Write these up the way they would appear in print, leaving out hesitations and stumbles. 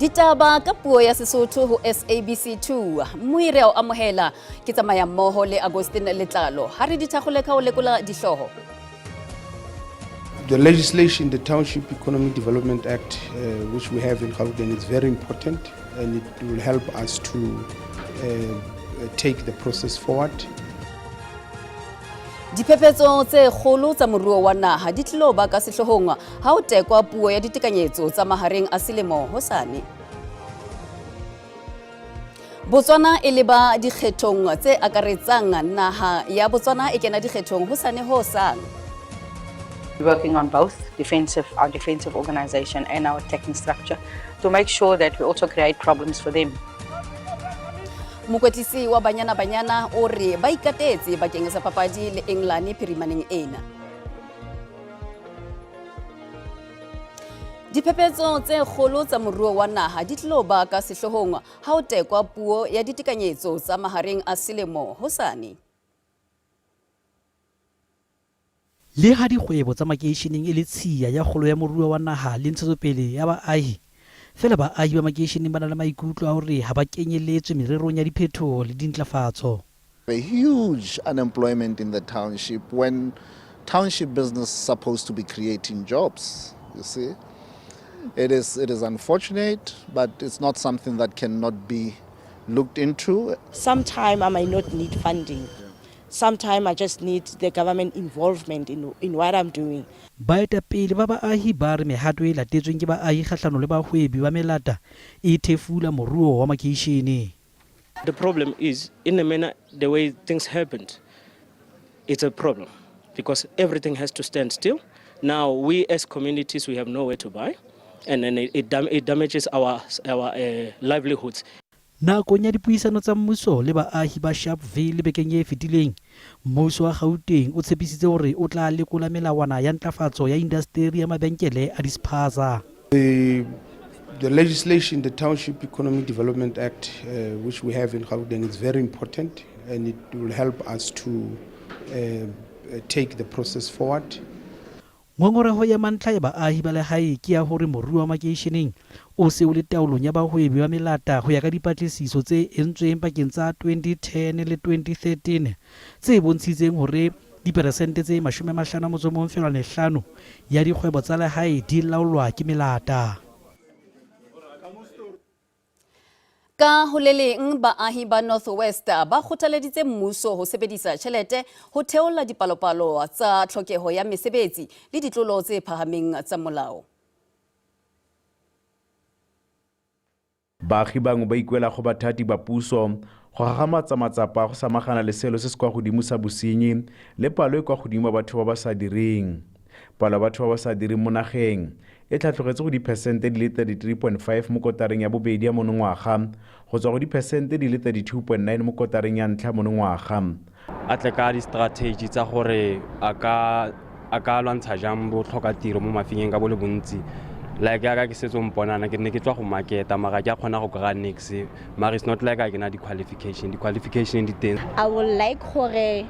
Ditaba ka puo ya Sesotho ho SABC 2. Mmui re a o amohela. Ke tsamaya mmoho le Agustin Letlalo. Ha re di thakgole ka ho lekola dihlooho. The legislation, the Township Economic Development Act, which we have in Gauteng, is very important and it will help us to take the process forward. Diphephetso tse kgolo tsa moruo wa naha di tlilo ba ka sehloohong ha ho tekwa puo ya ditekanyetso tsa mahareng a selemo hosane. Botswana e leba dikgethong tse akaretsang naha ya Botswana e kena dikgethong hosane ho sang. Working on both defensive, our defensive organization and our attacking structure to make sure that we also create problems for them. Mokwetlisi wa Banyana Banyana o re ba ikatetse bakeng sa papadi le England phirimaneng ena. Diphephetso tse kgolo tsa moruo wa naha di tlilo ba ka sehloohong ha ho tekwa puo ya ditekanyetso tsa mahareng a selemo hosane. Le ha dikgwebo tsa makeisheneng e le tshiya ya kgolo ya moruo wa naha le ntshetsopele ya baahi, feela baahi ba makeisheneng ba na le maikutlo a hore ha ba kenyeletswe mererong ya diphetoho le dintlafatso. A huge unemployment in the township when township business is supposed to be creating jobs, you see. It is unfortunate, but it's not something that cannot be looked into. Sometime I might not need funding. Sometime I just need the government involvement in what I'm doing. Baetapele ba baahi ba re mehato e latetsweng ke baahi kgahlano le bahwebi ba melata e thefula moruo wa makeishene. The problem is, in the manner, the way things happened, it's a problem because everything has to stand still. Now, we as communities, we have nowhere to buy, and then it damages our livelihoods. Nakong ya dipuisano tsa mmuso le baahi ba Sharpeville bekeng e fetileng, mmuso wa Gauteng o tshepisitse hore o tla lekola melawana ya ntlafatso ya indasteri ya mabenkele a dispaza. The legislation, the Township Economic Development Act, which we have in Gauteng, is very important and it will help us to take the process forward. Ngongoreho ya mantlha ya baahi ba lehae ke ya hore moruo wa makeisheneng o se o le taolong ya bahwebi ba melata ho ya ka dipatlisiso tse entsweng pakeng tsa 2010 le 2013 tse bontshitseng hore diperesente tse 51.5 ya dikgwebo tsa lehae di laolwa ke melata. Ka ho le leng baahi ba North West ba kgothaleditse mmuso ho sebedisa tjhelete ho theola dipalopalo tsa tlhokeho ya mesebetsi le ditlolo tse phahameng tsa molao. Baagi bangwe ba ikuela go bathati ba puso go gagamatsa matsapa a go samagana le selo se se kwa godimo sa bosenyi le palo e kwa godimo ya batho ba ba sa direng. Palo ya batho ba ba sa direng mo nageng e tlhatlogetse go diphesente di le 33.5 mo kotareng ya bobedi ya monongwaga go tswa go diphesente di le 32.9 mo kotareng ya ntlha monongwaga. A tle ka di-strategy tsa gore a ka lwantsha jang botlhokatiro mo Mafikeng ka bo le bontsi, like yaka ke setse mponana ke ne ke tswa go marketa, mara ke a kgona go kry-a nix, mara it's not like a ke na di-qualification di teng. I would like gore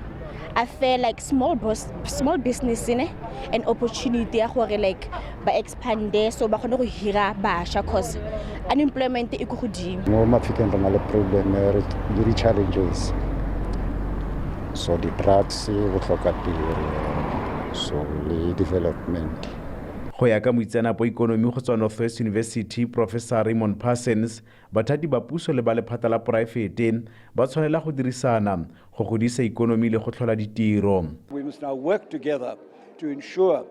I feel like small business ne an opportunity ya gore like ba expande so ba kgone go hira basha, cause unemployment e ko godimo. Mo Mafikeng re na le problem le di-challenges, so di-drugs, botlhokatiro, so le development. Go ya ka moitseanape wa ikonomi go tswa North West University, Professor Raymond Parsons, bathati ba puso le ba lephata la poraefete ba tshwanela go dirisana go godisa ikonomi le go tlhola ditiro. We must now work together to ensure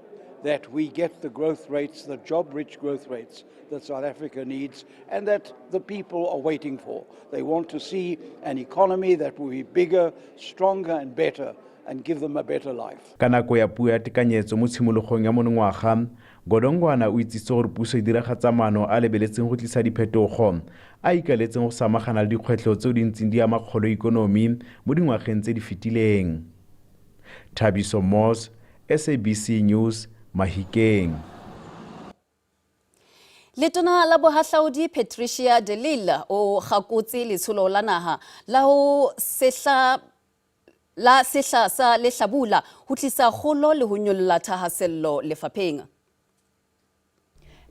that we get the growth rates, the job-rich growth rates that South Africa needs and that the people are waiting for. They want to see an economy that will be bigger, stronger and better and give them a better life. Ka nako ya puo ya tekanyetso mo tshimologong ya monongwaga, Godongwana o itsisitse gore puso e diragatsa maano a lebeletseng go tlisa diphetogo a ikaeletseng go samagana le dikgwetlho tseo di ntseng di ama kgolo ikonomi mo dingwageng tse di fetileng. Thabiso Moss, SABC News, Mahikeng. Letona la Bohahlaudi Patricia de Lille o gakotse letsholo la naha la ho sehla la sehla sa lehlabula ho tlisa kgolo le ho nyolla thahasello lefapheng.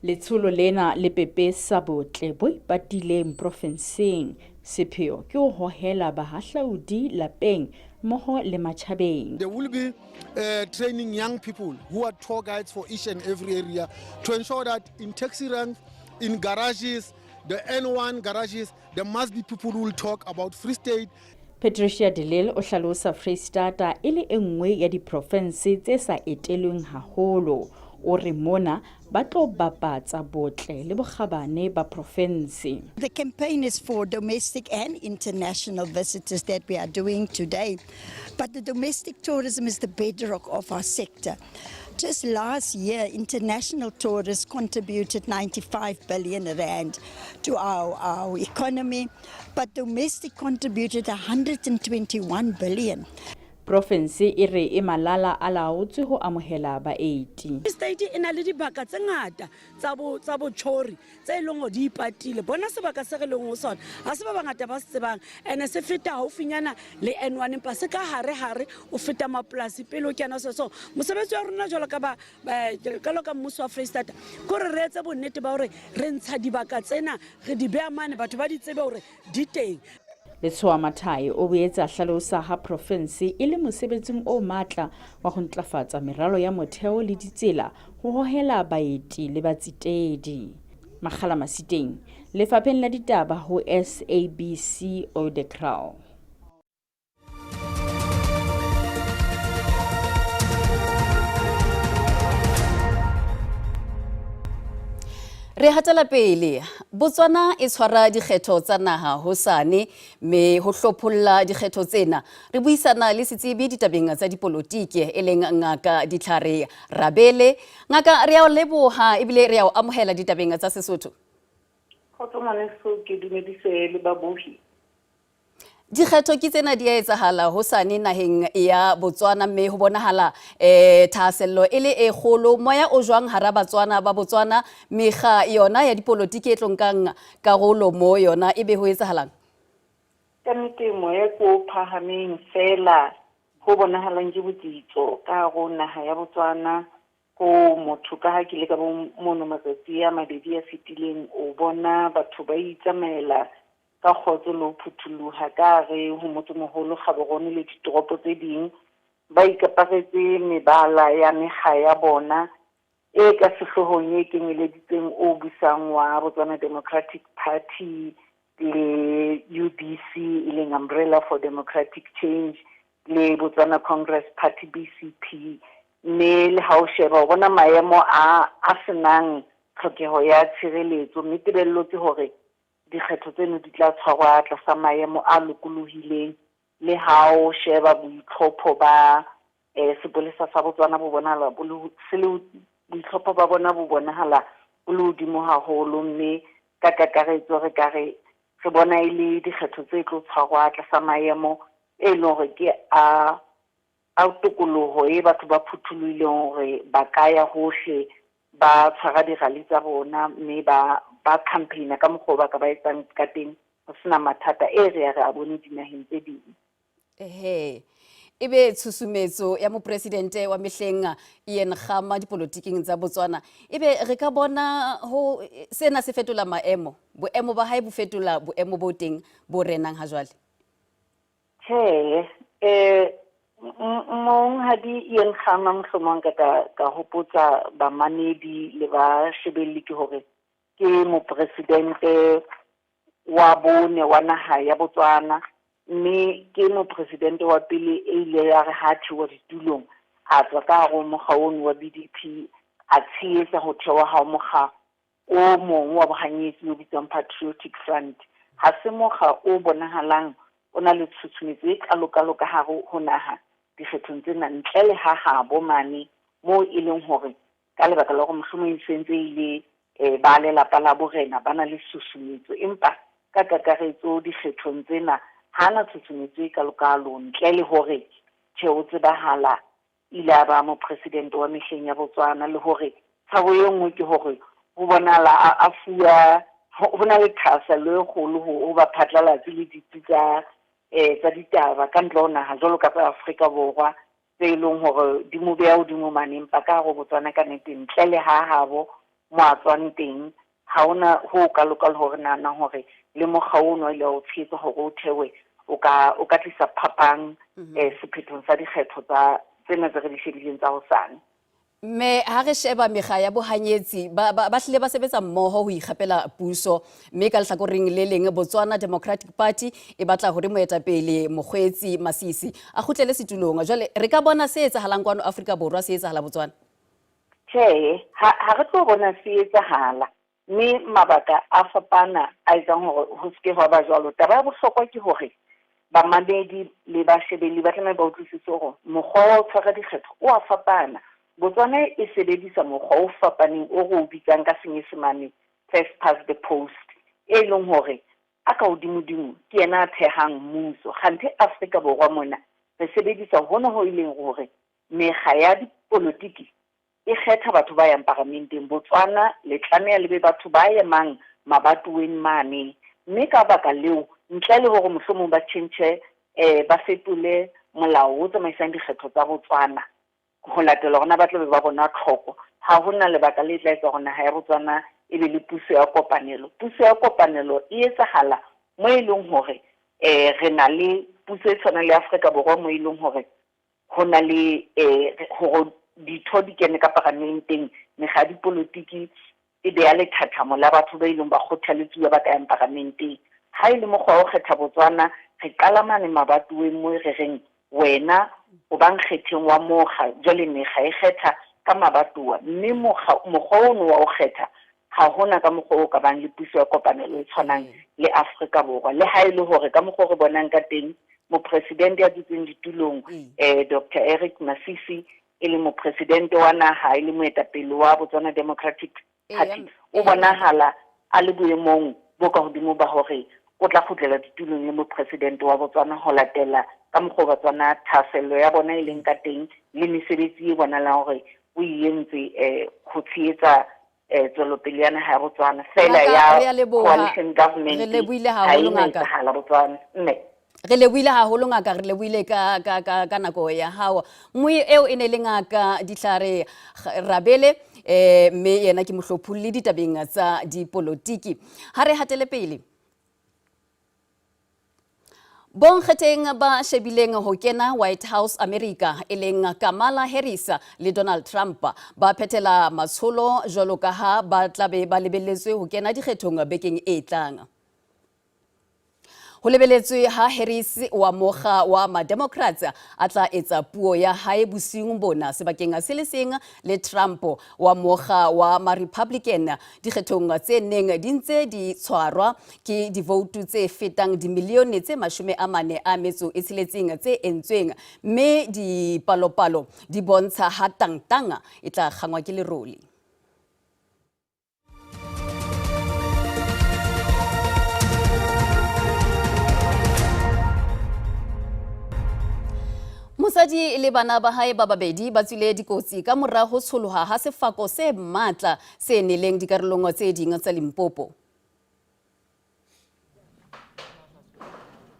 Letsholo lena le pepesa botle bo ipatileng profenseng. Sepheo ke ho hohela bahahlaudi lapeng mmoho le matjhabeng. There will be training young people who are tour guides for each and every area to ensure that in taxi ranks, in garages, the N1 garages, there must be people who will talk about Free State. Patricia de Lille o hlalosa Freistata e le e nngwe ya diprofense tse sa etelweng haholo. O re mona ba tlo bapatsa botle le bokgabane ba profense. The campaign is for domestic and international visitors that we are doing today. But the domestic tourism is the bedrock of our sector. Just last year, international tourists contributed 95 billion rand to our economy, but domestic contributed 121 billion. Profense e re e malala a laotswe ho amohela baeti. State e na le dibaka tse ngata tsa bo tsa botjhori tse e leng hore di ipatile. Bona sebaka se re leng ho sona ha se ba bangata ba se tsebang, ene se feta haufinyana le N1, empa se ka hare hare o feta mapolasi pele o kena. So mosebetsi wa rona jwalo ka ba jwalo ka mmuso wa Freistata ke hore re etse bonnete ba hore re ntsha dibaka tsena, re di beha mane, batho ba di tsebe hore di teng. Letshwao Mathae o boetse a hlalosa ha profense e le mosebetsing o matla wa ho ntlafatsa meralo ya motheo le ditsela ho hohela baeti le batsetedi. Makgala Masiteng, Lefapheng la Ditaba ho SABC Oudekraal. Re hatela pele. Botswana e tshwara dikgetho tsa naha hosane, mme ho hlopholla dikgetho tsena re buisana le setsebi ditabeng tsa dipolotiki e leng Ngaka Ditlhare Rabele. Ngaka, re ya o leboha ebile re ya o amohela ditabeng tsa Sesotho. Kgotso ngwaneso, ke dumedise le babohi. Dikgetho ke tsena di a etsahala hosane naheng ya Botswana, mme ho bonahala thahasello e le e kgolo. Moya o jwang hara Batswana ba Botswana? Mekga yona ya dipolotiki e tlo nkang karolo mo yona ebe ho etsahalang? Ka nnete moya ke o phahameng fela, ho bonahalang ke botsitso ka hare ho naha ya Botswana. Ko motho ka ha ke le ka bo mono matsatsi a mabedi a fetileng, o bona batho ba itsamaela ka kgotso le ho phuthuluha ka hare ho motsemoholo Gaborone le ditoropo tse ding. Ba ikaparetse mebala ya mekga ya bona e ka sehloohong e kenyeleditseng o busang wa Botswana Democratic Party le UDC e leng Umbrella for Democratic Change le Botswana Congress Party BCP. Mme le ha o sheba o bona maemo a senang tlhokeho ya tshireletso, mme tebello ke hore dikgetho tseno di tla tshwarwa tlasa maemo a lokolohileng. Le ha o sheba boitlhopho ba sepolesa sa Botswana bo bonahala bo le se le boitlhopho ba bona bo bonahala bo le hodimo haholo, mme ka kakaretso re ka re re bona e le dikgetho tse tlo tshwarwa tlasa maemo e leng hore ke a tokoloho e batho ba phuthulohileng hore ba ka ya hohle, ba tshwara dirally tsa bona mme ba campaigna ka mokgwa o ba ka ba etsang ka teng ho sena mathata e re ya re a bone dinaheng tse ding. Ehe, ebe tshusumetso ya mopresidente wa mehleng Ian Khama dipolotiking tsa Botswana, ebe re ka bona ho sena se fetola maemo, boemo ba hae bo fetola boemo bo teng bo renang ha jwale? Tjhe, monghadi Ian Khama mohlomong ka hopotsa bamamedi le ba shebelli ke hore ke mopresidente wa bone wa naha ya Botswana, mme ke mopresidente wa pele e ile ya re ha theoha ditulong a tswa ka hare ho mokga ono wa BDP, a tshehetsa ho thewa ha mokga o mong wa bohanyetsi o bitswang Patriotic Front. Ha se mokga o bonahalang o na le tshusumetso e kalokalo ka hare ho naha dikgethong tsena, ntle le ha habo mane moo e leng hore ka lebaka la hore mohlomong e sentse e le ba lelapa la borena ba na le tshusumetso, empa ka kakaretso dikgethong tsena ha na tshusumetso e kalokalo, ntle le hore tjhe o tsebahala ile a ba mopresidente wa mehleng ya Botswana. Le hore tshabo e nngwe ke hore ho bonahala a fuwa ho na le thahasello e kgolo ho baphatlalatsi le ditsi tsa tsa ditaba ka ntle ho naha jwalo ka tsa Afrika Borwa tse e leng hore di mo beha hodimo mane, empa ka hare ho Botswana ka nnete ntle le ha habo mo a tswang teng. Ha hona ho kalokalo hore nahanang hore le mokga ono a ile a o tshehetsa hore o thewe o ka tlisa phapang sephethong sa dikgetho tsa tsena tse re di shebileng tsa hosane. Mme ha re sheba mekga ya bohanyetsi ba hlile ba sebetsa mmoho ho ikgapela puso, mme ka lehlakoreng le leng Botswana Democratic Party e batla hore moetapele Mokgweetsi Masisi a kgutlele setulong. Jwale re ka bona se etsahalang kwano Afrika Borwa se etsahala Botswana? Tjhe, ha re tlo bona se etsahala, mme mabaka a fapana a etsang hore ho seke hwa ba jwalo. Taba ya bohlokwa ke hore bamamedi le bashebelli ba tlameha ba utlwisise hore mokgwa wa ho tshwara dikgetho o a fapana. Botswana e sebedisa mokgwa o fapaneng o re o bitsang ka Senyesemane first past the post, e leng hore a ka hodimodimo ke yena a thehang mmuso. Kganthe Afrika Borwa mona re sebedisa hona ho e leng hore mekga ya dipolotiki e kgetha batho ba yang paramenteng. Botswana le tlameha le be batho ba emang mabatoweng mane, mme ka baka leo ntle le hore mohlomong ba tjhentjhe ba fetole molao o tsamaisang dikgetho tsa Botswana ho latela hore na ba tla be ba bona tlhoko, ha hona lebaka le tla etsa hore naha ya Botswana e be le puso ya kopanelo. Puso ya kopanelo e etsahala mo e leng hore re na le puso e tshwanang le Afrika Borwa, mo e leng hore ho na le hore ditho di kene ka paramenteng, mekga ya dipolotiki e beha lethathamo la batho ba ileng ba kgothaletsuwa ba ka yang paramenteng. Ha e le mokgwa wa ho kgetha Botswana, re qala mane mabatoweng mo re reng wena o ba nkgetheng wa mokga, jwale mekga e kgetha ka mabatowa, mme mokgwa ono wa ho kgetha ha hona ka mokgwa o ka bang le puso ya kopanelo e tshwanang le Afrika Borwa. Le ha e le hore ka mokgwa o re bonang ka teng, mopresidente ya dutseng ditulong Dr. Eric Masisi, e le mopresidente wa naha, e le moetapele wa Botswana Democratic Party, o bonahala a le boemong bo ka hodimo ba hore o tla kgutlela ditulong le mopresidente wa Botswana ho latela ka mokgwa o Batswana thahasello ya bona e leng ka teng le mesebetsi e bonahalang hore o e entse ho tshehetsa tswelopele ya naha ya Botswana. Feela ya coalition government ha e na etsahala Botswana. Mme re lebohile haholo ngaka, re lebohile ka nako ya hao. Moe eo e ne le ngaka Ditlhare Rabele, mme yena ke mohlopholli ditabeng tsa dipolotiki. Ha re hatele pele. Bonkgetheng ba shebileng ho kena White House America e leng Kamala Harris le Donald Trump ba phethela matsholo jwalo ka ha ba tlabe ba lebelletswe ho kena dikgethong bekeng e tlang. Ho lebeletswe ha Harris wa mokga wa ma-Democrats a tla etsa puo ya hae bosiung bona sebakeng se le seng le Trump wa mokga wa ma-Republican dikgethong tse neng di ntse di tshwarwa ke divoutu tse fetang dimilione tse 46 tse entsweng, mme dipalopalo di bontsha ha tangtang e tla kgangwa ke lerole. Mosadi le bana ba hae ba babedi ba tswile dikotsi ka mora ho tsholoha ha sefako se matla se neleng dikarolong tse ding tsa Limpopo.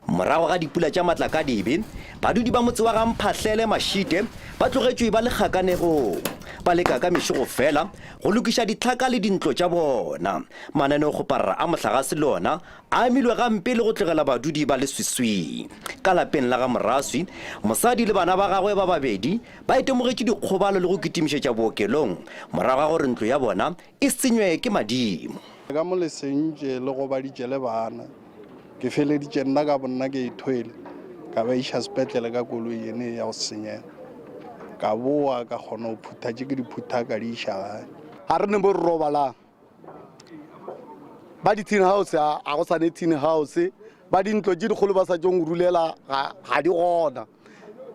Morago ga dipula tša matlakadibe, badudi ba motse wa ga Mphahlele Mashite ba tlogetšwe ba le kgakanegong, ba leka ka mešogo fela go lokiša ditlhaka le dintlo tša bona. Mananeokgoparara a mohlagase le ona a amilwe gampe le go tlogela badudi ba leswiswing. Ka lapeng la ga Moraswi, mosadi le bana ba gagwe ba babedi ba itemogetše dikgobalo le go kitimišetša bookelong morago ga gore ntlo ya bona e senywe ke madimo. Ka mo le sentše le gobaditše le bana, ke feleditše nna ka bonna ke ithwele, ka ba iša sepetlele ka koloi ene ya go senyega. Ka boa ka kgona go phutha tše ke di phutha ka di iša gae. Ga re ne mo re robalang ba di-tin house, a go sane tin house, ba dintlo tše dikgolo ba sa tšong go rulela ga di gona.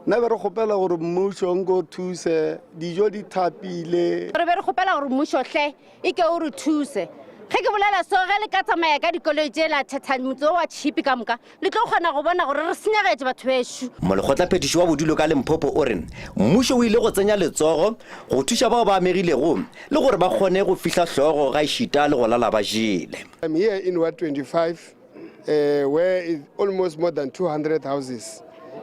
Nna be re kgopela gore mmušo nko thuse, dijo di thapile. Re be re kgopela gore mmušo hle e ke o re thuse. Ge ke bolela so, ge le ka tsamaya ka dikoloi tše la thetha motse o wa tšhipi ka moka, le tlo kgona go bona gore re senyegetše batho bešo. Molekgotlaphethiši wa bodulo ka Limpopo o re mmušo o ile go tsenya letsogo go thuša bao ba amegilego le gore ba kgone go fihla hlogo gaešita le go lala ba jele. I'm here in Ward 25, where almost more than 200 houses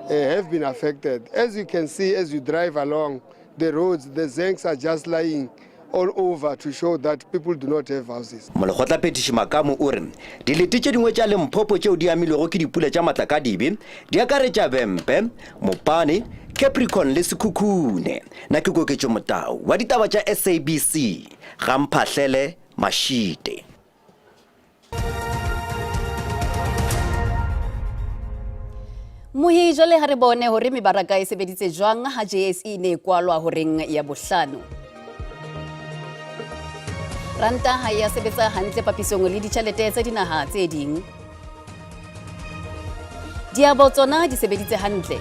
have been affected. As you can see, as you drive along the roads, the zincs are just lying all over to show that people do not have houses. Molekgotlaphethiši Makamu o re dilete tše dingwe tša Limpopo tšeo di amilwego ke dipula tša matlakadibe di akaretša Vhembe, Mopani, Capricorn le Sekhukhune. Na ke Koketšo Motau wa ditaba tša SABC, Ga-Mphahlele, Mashite. Mohi jwale ha re bone hore mebaraka e sebeditse jwang ha JSE e ne e kwalwa horeng ya bohlano. Ranta ha e ya sebetsa hantle papisong le ditjhelete tsa dinaha tse ding. Diabo tsona di sebeditse hantle.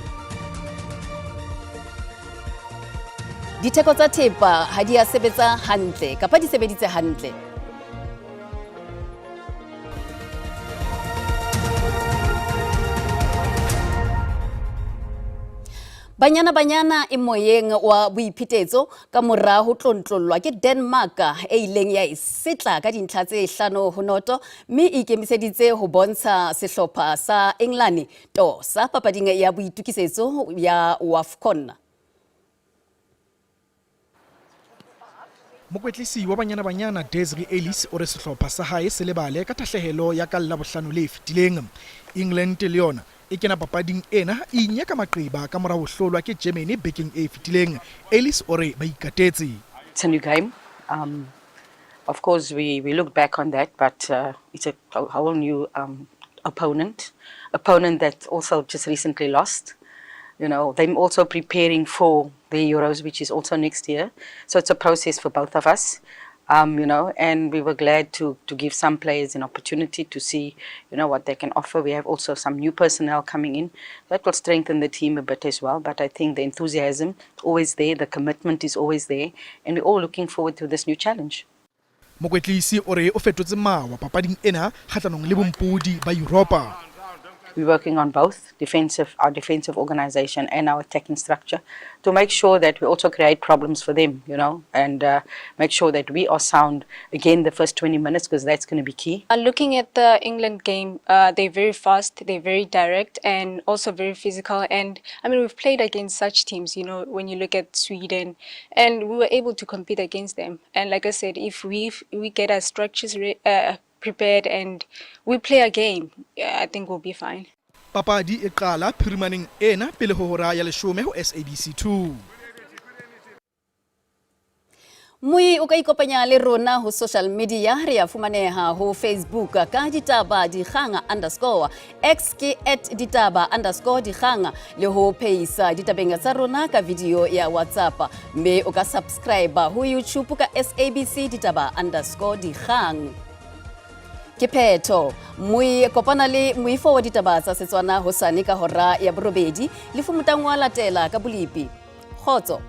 Ditheko tsa thepa ha di ya sebetsa hantle kapa di sebeditse hantle. Banyana Banyana e moyeng wa boiphetetso ka mora ho tlontlollwa ke Denmark e ileng ya e setla ka dintlha tse 5-0 mme e ikemiseditse ho bontsha sehlopha sa Engelane tosa papading ya boitokisetso ya WAFCON. Mokwetlisi wa Banyana Banyana Desiree Ellis o re sehlopha sa hae se lebale ka tahlehelo ya ka Labohlano le fetileng. England le yona e kena papading ena e inyaka maqeba ka mora ho hlolwa ke Germany bekeng e fetileng. Ellis o re ba ikatetse. It's a new game. Of course we look back on that, but it's a whole new opponent. Opponent that also just recently lost. You know, they're also preparing for the Euros, which is also next year. So it's a process for both of us, you know, and we were glad to give some players an opportunity to see, you know, what they can offer. We have also some new personnel coming in. That will strengthen the team a bit as well. But I think the enthusiasm is always there, the commitment is always there, and we're all looking forward to this new challenge. Mokwetlisi o re o fetotse mawa papading ena kgahlanong le bompodi ba Europa. We're working on both our defensive organization and our attacking structure to make sure that we also create problems for them, you know, and make sure that we are sound again the first 20 minutes, because that's going to be key. Looking at the England game, they're very fast, they're very direct and also very physical. And I mean, we've played against such teams, you know, when you look at Sweden, and we were able to compete against them. And like I said, if we get our structures prepared and we play a game, I think we'll be fine. Papadi e qala phirimaneng ena pele ho hora ya 10 ho SABC 2. Moi o ka ikopanya le rona ho social media, re ya fumaneha ho Facebook ka ditaba dikgang underscore, X ke at ditaba underscore dikgang, le ho pheisa ditabeng tsa rona ka video ya WhatsApp. Mme o ka subscribe ho YouTube ka SABC ditaba underscore dikgang. Ke phetho. Moi kopana le moifo wa ditaba tsa Setswana hosane ka hora ya 8 le fumutang wa latela ka bolipi. Kgotso.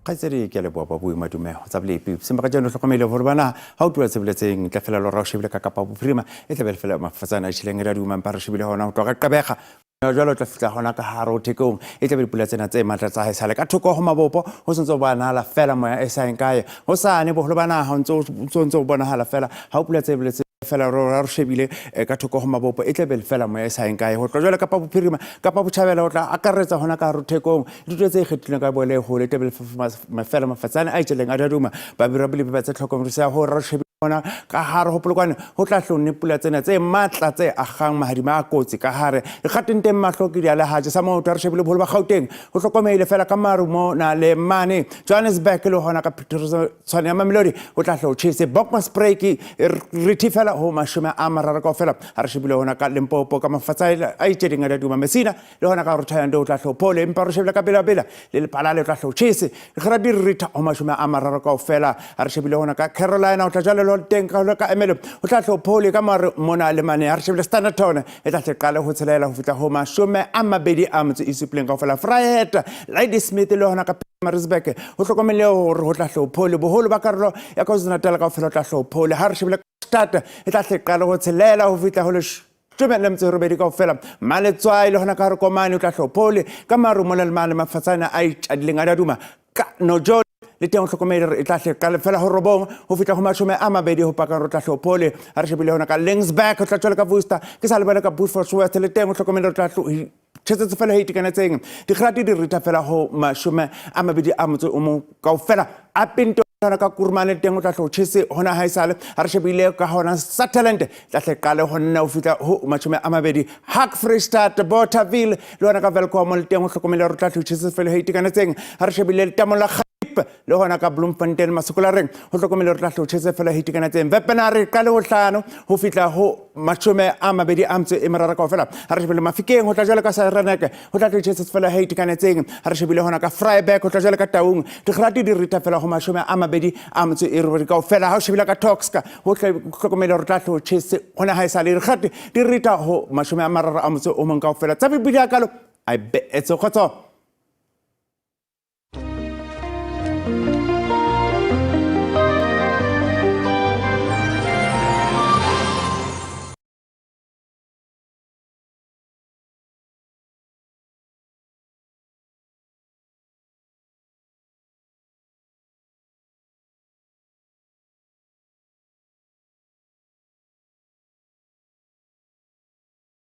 Kgaitsedi ke a leboha Babu Madume tsa bolepi. Semaka jeno hlokomele hore bana ha o tloha tsebeletseng tla fela lora o shebile ka Kapa Bophirima e tla be le fela mafatsana a tjhileng re a duma empa re shebile hona ho tloha ka Gqeberha. Jwale o tla fihla hona ka hare ho thekong e tla be dipula tsena tse matla tsa haesale ka thoko ho mabopo ho sentse ho bonahala fela moya e sa eng kae. Hosane boholo ba naha ho ntse ho bonahala fela ha o pula tse boletseng fela re shebile ka thoko ho mabopo e tla be fela moya e sa eng kae. Ho tloha jwale Kapa Bophirima Kapa Botjhabela ho tla akaretsa hona ka hare ho thekong ditulo tse ikgethileng ka boele hole e tla be fela mafatsane a itjeleng a daduma. Babiri ba bolepi ba tse tlhokomediso ya hore re shebile hona ka hare ho Polokwane ho tla hlonne pula tsena tse matla tse agang mahadima a kotsi ka hare dikgateng teng mahlo ke di a lehaje sa maoto. Re shebile boholo ba Gauteng ho hlokomehile fela ka maru mona le mane Johannesburg le hona ka Pretoria Tshwane ya Mamelodi ho tla hlo tjhese Bokmaspreek re thifela ho 30 kaofela. Ha re shebile hona ka Limpopo ka mafatshe a itjeding a daduma Messina le hona ka Rothayando ho tla hlo phole empa re shebile ka pela pela le Lephalale ho tla hlo tjhese re di ritha ho 30 kaofela. Ha re shebile hona ka Carolina ho tla jwale le teng ka ka Emelo ho tla hlo phole ka mare mona le mane. Ha re shebile Standerton e tla hle qale ho tshelela ho fihla ho 27 kaofela. Vryheid Ladysmith le hona ka Maritzburg ho hlokomele hore ho tla hlo phole boholo ba karolo ya KwaZulu-Natal kaofela ho tla hlo phole. Ha re shebile Stad e tla hle qale ho tshelela ho fihla ho 18 kaofela. Maletswai le hona ka hare Komane o tla hlophole ka maru mola le mane mafatsana a itjadileng a daduma ka nojo le teng o hlokomele re e tla hle qale fela ho 9 ho fihla ho 20 ho pakang re tla hlophole. Ha re shebile hona ka Lingsburg ho tla tswela ka Worcester ke sa lebale ka Beaufort West le teng o hlokomele re tla tjhetsetse fela e itekanetseng. Dikgerati di ritha fela ho 21 kaofela. A pinto hona ka Kurumane teng o tla hlo tjhese hona ha esale. Ha re shebile ka hona Sutherland tla hle qale ho 4 ho fihla ho 20. Hak Freestart Bothaville le hona ka Welkom le teng o hlokomele re tla hlo tjhese fela e itekanetseng. Ha re shebile letamo la Garib le hona ka Bloemfontein Masokolareng ho hlokomele re tla hlo tjhese fela e itekanetseng. Wepener qale ho 5 ho fihla ho 23 kaofela. Ha re shebile Mafikeng ho tla jwale ka Sareneke ho tla tlo tjhese fela e itekanetseng. Ha re shebile hona ka Vryburg ho tla jwale ka Taung dikgerati di ritha fela ho 28 kaofela. Ha o shebile ka Toxka ho hlokomele re tla tlo tjhese hona ha esale dikgerati di ritha ho 31 kaofela. Tsa bibili ya kalo a beetse kgotso.